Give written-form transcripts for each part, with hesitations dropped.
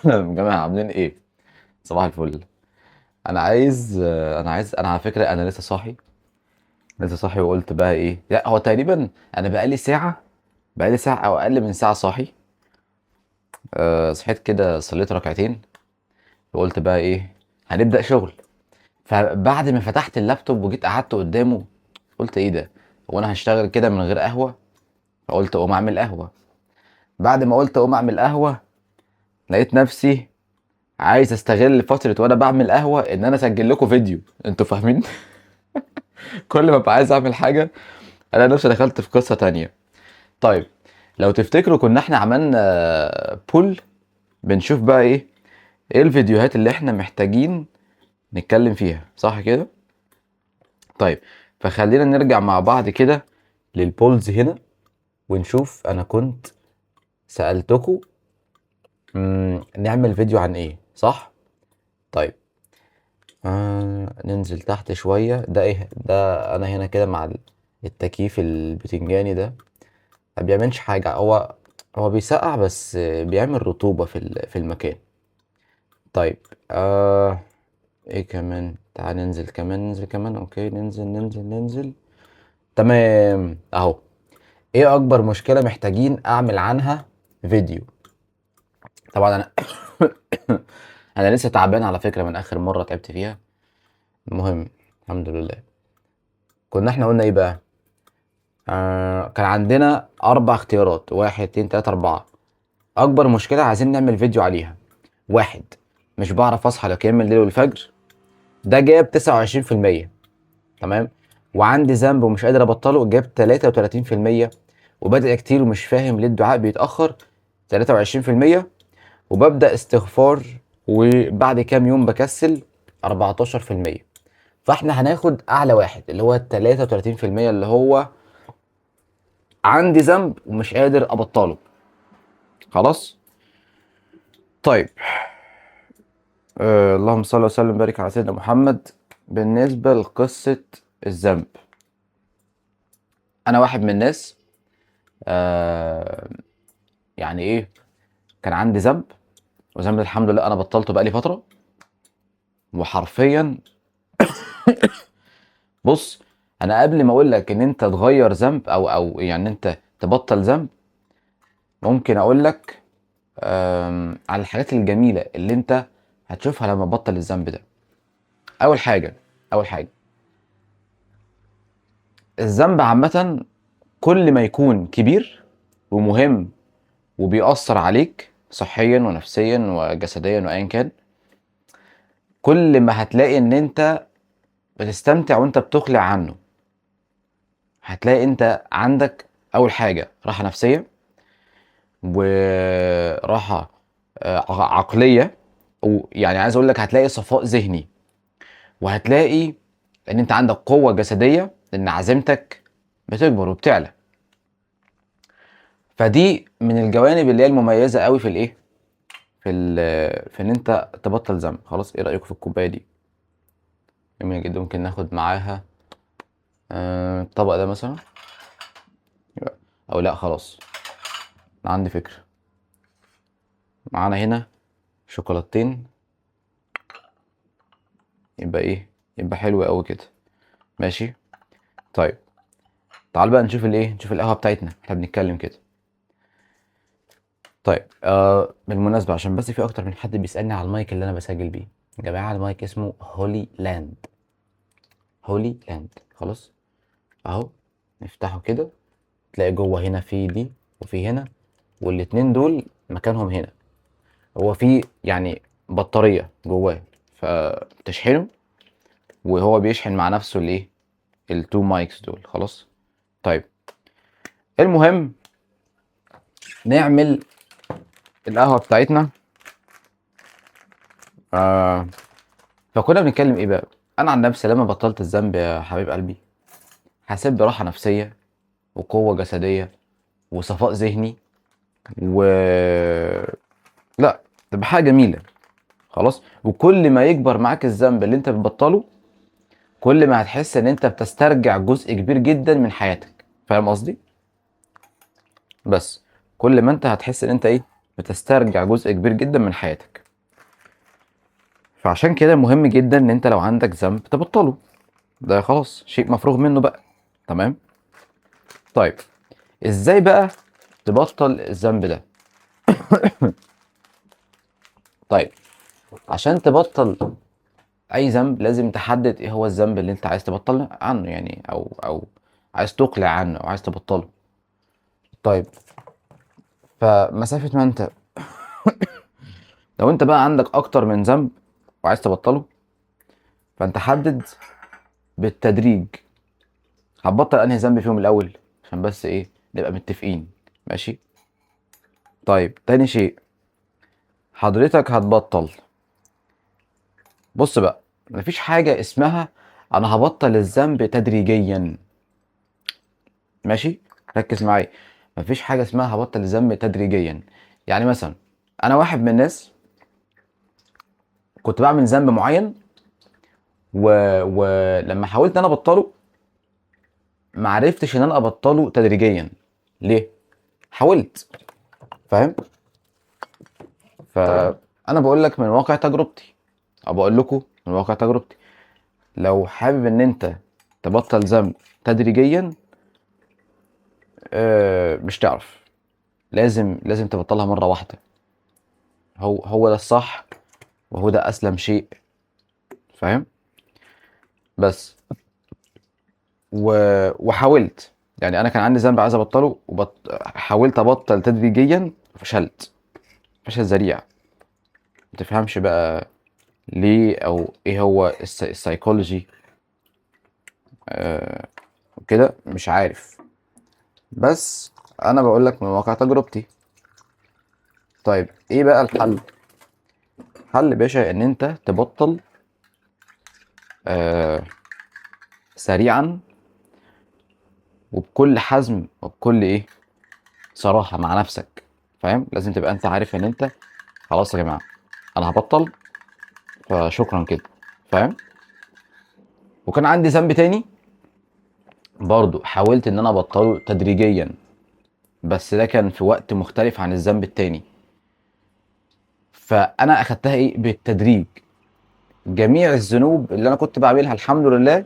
يا جماعة عاملين ايه؟ صباح الفل. انا عايز على فكرة انا لسه صاحي، لسه صاحي وقلت بقى ايه، لا هو تقريبا انا بقالي ساعة او اقل من ساعة صاحي. صحيت كده، صليت ركعتين وقلت بقى ايه، هنبدأ شغل. فبعد ما فتحت اللابتوب وجيت قعدت قدامه قلت ايه ده، هو انا هشتغل كده من غير قهوة؟ فقلت اقوم اعمل قهوة. بعد ما قلت اقوم اعمل قهوة لقيت نفسي عايز استغل فترة وانا بعمل قهوة ان انا اسجل لكم فيديو، انتوا فاهمين؟ كل ما ابقى عايز اعمل حاجة انا نفسي دخلت في قصة تانية. طيب لو تفتكروا كنا احنا عملنا poll بنشوف بقى ايه الفيديوهات اللي احنا محتاجين نتكلم فيها، صح كده؟ طيب فخلينا نرجع مع بعض كده لل polls هنا ونشوف انا كنت سألتكم نعمل فيديو عن ايه، صح؟ طيب ننزل تحت شوية. ده ايه ده؟ انا هنا كده مع التكييف البتنجاني ده ما بيعملش حاجة، هو بيسقع بس بيعمل رطوبة في المكان. طيب ايه كمان؟ تعال ننزل كمان، ننزل كمان. okay ننزل ننزل ننزل. تمام اهو. ايه اكبر مشكلة محتاجين اعمل عنها فيديو؟ طبعا انا لسه تعبان على فكرة من اخر مرة تعبت فيها. المهم الحمد لله. كنا احنا قلنا ايه بقى؟ كان عندنا 4 اختيارات، 1 2 3 4. اكبر مشكلة عايزين نعمل فيديو عليها: 1 مش بعرف اصحى لقيام الليل والفجر، ده جاب تسعة وعشرين في المية، تمام. وعندي ذنب ومش قادر ابطله، جاب تلاتة وتلاتين في المية. وبدأ كتير ومش فاهم ليه الدعاء بيتأخر، تلاتة وعشرين في المية. وببدأ استغفار وبعد كام يوم بكسل، أربعتاشر في المية. فاحنا هناخد اعلى واحد اللي هو تلاتة وتلاتين في المية، اللي هو عندي ذنب ومش قادر ابطله. خلاص؟ طيب اللهم صل وسلم وبارك على سيدنا محمد. بالنسبة لقصة الذنب، أنا واحد من الناس، يعني إيه، كان عندي ذنب، وذنب الحمد لله أنا بطلته بقالي فترة، وحرفيا أنا قبل ما أقول لك إن أنت تغير ذنب أو يعني أنت تبطل ذنب، ممكن أقول لك، على الحاجات الجميلة اللي أنت هتشوفها لما تبطل الذنب ده. أول حاجة، الذنب عامة كل ما يكون كبير ومهم وبيأثر عليك صحيا ونفسيا وجسديا وأيا كان، كل ما هتلاقي إن أنت بتستمتع وأنت بتقلع عنه. هتلاقي أنت عندك أول حاجة راحة نفسية وراحة، عقلية، ويعني عايز أقول لك هتلاقي صفاء ذهني، وهتلاقي إن أنت عندك قوة جسدية لأن عزيمتك بتكبر وبتعلى. فدي من الجوانب اللي هي المميزة قوي في الإيه؟ في إن أنت تبطل ذنب. خلاص، إيه رأيكم في الكوباية دي؟ جميلة جدا. ممكن ناخد معاها، الطبق ده مثلا، أو لا خلاص أنا عندي فكرة. معانا هنا شوكولاتتين، يبقى إيه؟ يبقى حلو قوي كده. ماشي. طيب تعال بقى نشوف الإيه؟ نشوف القهوة بتاعتنا، إحنا بنتكلم كده. طيب بالمناسبة عشان بس في أكتر من حد بيسألني على المايك اللي أنا بسجل بيه، يا جماعة المايك اسمه هولي لاند، هولي لاند. خلاص أهو، نفتحه كده تلاقي جوه هنا في دي وفي هنا، والاتنين دول مكانهم هنا. هو في بطارية جواه فتشحنه، وهو بيشحن مع نفسه الايه؟ التو مايكس دول. خلاص. طيب المهم نعمل القهوة بتاعتنا. فكنا بنتكلم ايه بقى؟ انا عن نفسي لما بطلت الذنب يا حبيب قلبي حسيت براحة نفسية وقوة جسدية وصفاء ذهني، و لا تبقى حاجة جميلة. خلاص. وكل ما يكبر معاك الذنب اللي انت بتبطله كل ما هتحس ان انت بتسترجع جزء كبير جدا من حياتك. فاهم قصدي؟ بس كل ما انت هتحس ان انت ايه؟ بتسترجع جزء كبير جدا من حياتك. فعشان كده مهم جدا ان انت لو عندك ذنب تبطله، ده خلاص شيء مفروغ منه بقى. تمام؟ طيب ازاي بقى تبطل الذنب ده؟ طيب عشان تبطل اي ذنب لازم تحدد ايه هو الذنب اللي انت عايز تبطل عنه، يعني او عايز تقلع عنه او عايز تبطله. طيب فمسافة ما انت لو انت بقى عندك اكتر من ذنب وعايز تبطله، فانت حدد بالتدريج هتبطل انهي ذنب فيهم الاول، عشان بس ايه نبقى متفقين. ماشي؟ طيب تاني شيء حضرتك هتبطل، بص بقى مفيش حاجة اسمها انا هبطل الذنب تدريجيا. ماشي؟ ركز معايا، مفيش حاجة اسمها هبطل الذنب تدريجيا. يعني مثلا انا واحد من الناس كنت بعمل ذنب معين، ولما حاولت ان انا ابطله ما عرفتش ان انا ابطله تدريجيا. ليه؟ حاولت، فاهم؟ فانا بقول لك من واقع تجربتي، او بقول لكم من واقع تجربتي، لو حابب ان انت تبطل ذنب تدريجيا مش تعرف، لازم تبطلها مرة واحدة. هو ده الصح وهو ده اسلم شيء، فاهم؟ بس وحاولت، يعني انا كان عندي ذنب عايز ابطله، حاولت ابطل تدريجيا وفشلت فشل ذريع. ما تفهمش بقى ليه او ايه هو السايكولوجي وكده، مش عارف، بس انا بقول لك من واقع تجربتي. طيب ايه بقى الحل؟ الحل يا باشا ان انت تبطل سريعا وبكل حزم وبكل ايه صراحة مع نفسك، فاهم؟ لازم تبقى انت عارف ان انت خلاص يا جماعة انا هبطل، فشكرا كده، فاهم؟ وكان عندي ذنب تاني برضو حاولت ان انا ابطله تدريجيا، بس ده كان في وقت مختلف عن الذنب التاني، فانا اخدتها ايه بالتدريج. جميع الذنوب اللي انا كنت بعملها الحمد لله،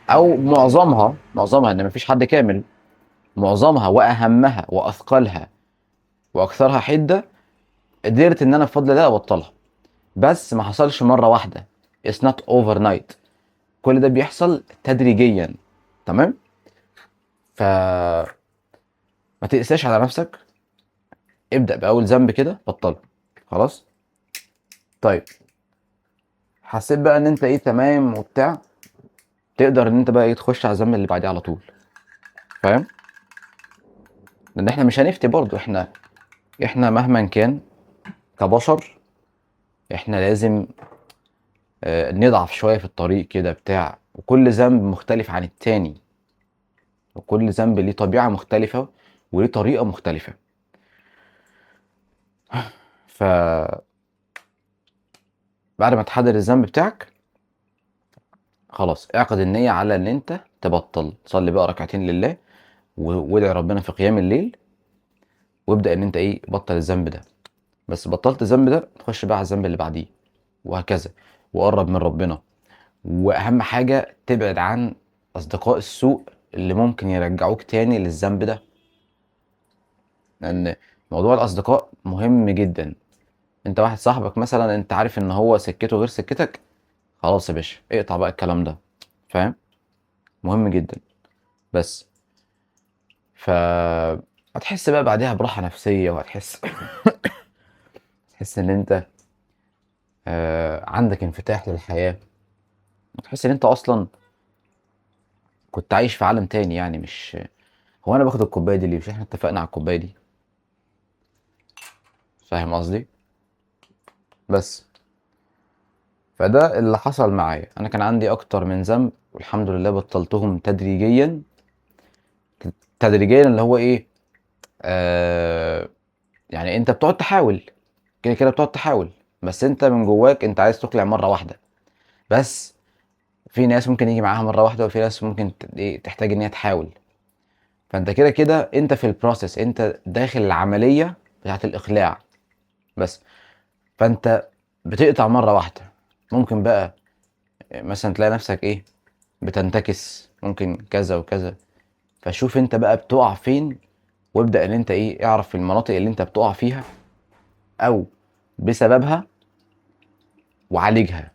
او معظمها ان مفيش حد كامل، معظمها واهمها واثقلها واكثرها حدة قدرت ان انا بفضل الله ابطلها، بس ما حصلش مرة واحدة، it's not overnight، كل ده بيحصل تدريجيا. تمام؟ ف ما تقساش على نفسك، ابدأ بأول ذنب كده بطله، خلاص؟ طيب حسيت بقى ان انت ايه تمام وبتاع، تقدر ان انت بقى ايه تخش على الذنب اللي بعديه على طول، فاهم؟ لان احنا مش هنفتي برضو، احنا مهما كان كبشر احنا لازم نضعف شوية في الطريق كده بتاع، وكل ذنب مختلف عن التاني، وكل ذنب ليه طبيعة مختلفة وليه طريقة مختلفة. ف بعد ما تحدد الذنب بتاعك خلاص اعقد النية على ان انت تبطل، صلي بقى ركعتين لله وادعي ربنا في قيام الليل، وابدأ ان انت ايه بطل الذنب ده. بس بطلت الذنب ده تخش بقى على الذنب اللي بعديه وهكذا، وقرب من ربنا. واهم حاجة تبعد عن اصدقاء السوء اللي ممكن يرجعوك تاني للذنب ده، لان موضوع الاصدقاء مهم جدا. انت واحد صاحبك مثلا انت عارف ان هو سكته غير سكتك، خلاص يا باشا اقطع بقى الكلام ده، فاهم؟ مهم جدا. بس ف هتحس بقى بعدها براحة نفسية، وهتحس تحس ان انت عندك انفتاح للحياة، وتحس ان انت اصلا كنت عايش في عالم تاني. يعني مش هو انا باخد الكوباية دي ليه؟ مش احنا اتفقنا على الكوباية دي؟ فاهم قصدي؟ بس فده اللي حصل معايا. انا كان عندي اكتر من ذنب والحمد لله بطلتهم تدريجيا. تدريجيا اللي هو ايه، يعني انت بتقعد تحاول كده كده، بتقعد تحاول، بس انت من جواك انت عايز تقلع مرة واحدة. بس في ناس ممكن يجي معاها مرة واحدة، وفي ناس ممكن تحتاج ان هي تحاول. فانت كده كده انت في البروسيس، انت داخل العملية بتاعت الاقلاع بس. فانت بتقطع مرة واحدة، ممكن بقى مثلا تلاقي نفسك ايه، بتنتكس، ممكن كذا وكذا. فشوف انت بقى بتقع فين، وابدأ ان انت ايه، اعرف المناطق اللي انت بتقع فيها او بسببها وعالجها،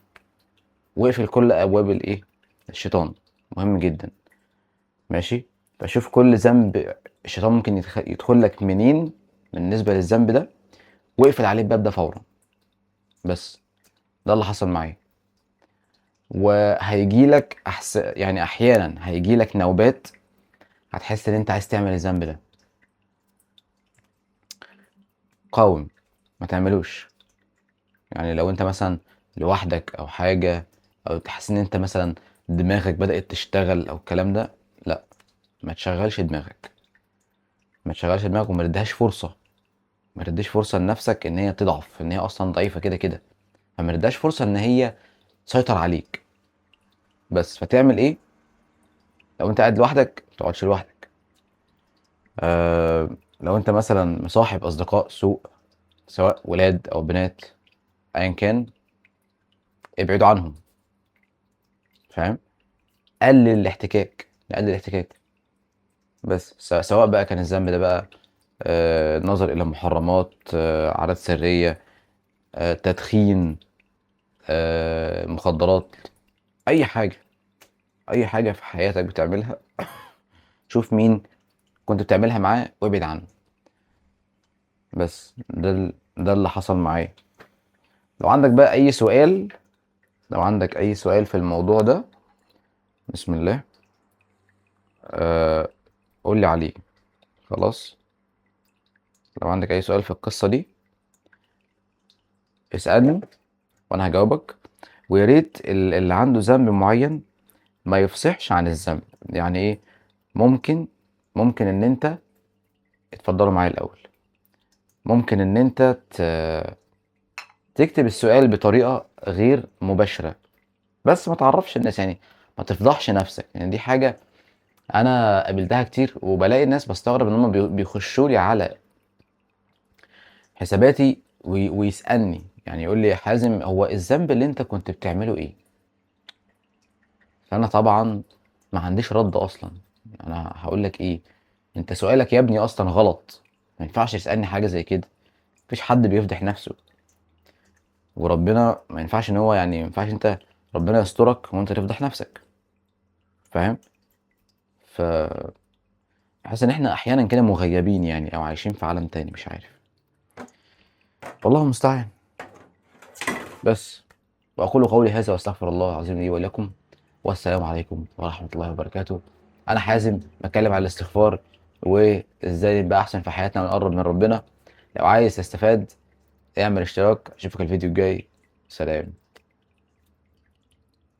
واقفل كل ابواب الايه، الشيطان. مهم جدا. ماشي. فشوف كل ذنب الشيطان ممكن يدخل لك منين بالنسبة للذنب ده، واقفل عليه الباب ده فورا. بس ده اللي حصل معايا. وهيجي لك يعني احيانا هيجي لك نوبات هتحس ان انت عايز تعمل الذنب ده، قاوم، ما تعملوش. يعني لو انت مثلا لوحدك او حاجة، او تحس ان انت مثلا دماغك بدأت تشتغل او الكلام ده، لا، ما تشغلش دماغك، ما تشغلش دماغك، وما تديهاش فرصة، ما تديش فرصة لنفسك ان هي تضعف، ان هي اصلا ضعيفة كده كده، فما تديهاش فرصة ان هي تسيطر عليك. بس فتعمل ايه لو انت قاعد لوحدك؟ ما تقعدش لوحدك. لو انت مثلا مصاحب اصدقاء سوء، سواء ولاد او بنات ايا كان، ابعدوا عنهم، فاهم؟ قلل الاحتكاك، قلل الاحتكاك. بس سواء بقى كان الذنب ده بقى، نظر الى محرمات، عادات سرية، تدخين، مخدرات، اي حاجة، اي حاجة في حياتك بتعملها، شوف مين كنت بتعملها معاه وابعد عنه. بس ده اللي حصل معايا. لو عندك بقى اي سؤال، لو عندك اي سؤال في الموضوع ده، بسم الله، قول لي عليه. خلاص، لو عندك اي سؤال في القصة دي اسألني وانا هجاوبك. ويا ريت اللي عنده ذنب معين ما يفصحش عن الذنب. يعني ايه؟ ممكن ان انت اتفضلوا معايا الاول، ممكن ان انت تكتب السؤال بطريقة غير مباشرة، بس ما تعرفش الناس، يعني ما تفضحش نفسك. يعني دي حاجة انا قابلتها كتير، وبلاقي الناس بستغرب ان هم بيخشوا لي على حساباتي ويسألني، يعني يقول لي يا حازم هو الذنب اللي انت كنت بتعمله ايه؟ فانا طبعا ما عنديش رد اصلا. انا هقول لك ايه؟ انت سؤالك يا ابني اصلا غلط، ما ينفعش تسألني حاجة زي كده. مفيش حد بيفضح نفسه، وربنا ما ينفعش ان هو، يعني ما ينفعش انت ربنا يسترك وانت تفضح نفسك، فاهم؟ ف حاسس ان احنا احيانا كده مغيبين يعني، او عايشين في عالم تاني، مش عارف، والله المستعان. بس واقول قولي هذا واستغفر الله العظيم لي ولكم، والسلام عليكم ورحمة الله وبركاته. انا حازم، بتكلم على الاستغفار وازاي نبقى احسن في حياتنا ونقرب من ربنا. لو عايز تستفاد اعمل اشتراك. اشوفك الفيديو الجاي. سلام.